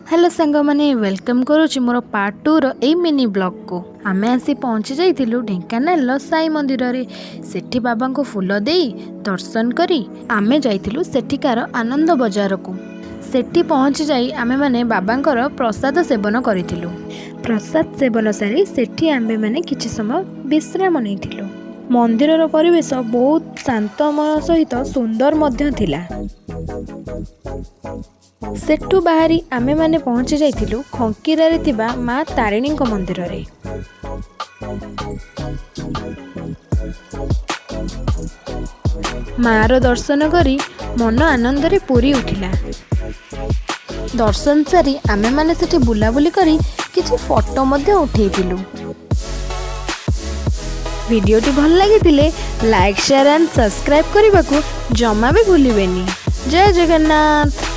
Hello ସାଙ୍ଗମାନେ, welcome କରୁଛି ମୋର ପାର୍ଟ ଟୁର ଏଇ ମିନି ବ୍ଲଗ୍କୁ। ଆମେ ଆସି ପହଞ୍ଚି ଯାଇଥିଲୁ ଢେଙ୍କାନାଳର ସାଇ ମନ୍ଦିରରେ। ସେଠି ବାବାଙ୍କୁ ଫୁଲ ଦେଇ ଦର୍ଶନ କରି ଆମେ ଯାଇଥିଲୁ ସେଠିକାର ଆନନ୍ଦ ବଜାରକୁ। ସେଠି ପହଞ୍ଚି ଯାଇ ଆମେମାନେ ବାବାଙ୍କର ପ୍ରସାଦ ସେବନ କରିଥିଲୁ। ପ୍ରସାଦ ସେବନ ସାରି ସେଠି ଆମ୍ଭେମାନେ କିଛି ସମୟ ବିଶ୍ରାମ ନେଇଥିଲୁ। ମନ୍ଦିରର ପରିବେଶ ବହୁତ ଶାନ୍ତମୟ ସହିତ ସୁନ୍ଦର ମଧ୍ୟ ଥିଲା। ସେଠୁ ବାହାରି ଆମେମାନେ ପହଞ୍ଚି ଯାଇଥିଲୁ ଖଙ୍କିରାରେ ଥିବା ମା ତାରିଣୀଙ୍କ ମନ୍ଦିରରେ। ମାର ଦର୍ଶନ କରି ମନ ଆନନ୍ଦରେ ପୁରି ଉଠିଲା। ଦର୍ଶନ ସାରି ଆମେମାନେ ସେଠି ବୁଲାବୁଲି କରି କିଛି ଫଟୋ ମଧ୍ୟ ଉଠେଇଥିଲୁ। ଭିଡ଼ିଓଟି ଭଲ ଲାଗିଥିଲେ ଲାଇକ୍, ସେୟାର ଆଣ୍ଡ ସବସ୍କ୍ରାଇବ୍ କରିବାକୁ ଜମା ବି ଭୁଲିବେନି। ଜୟ ଜଗନ୍ନାଥ।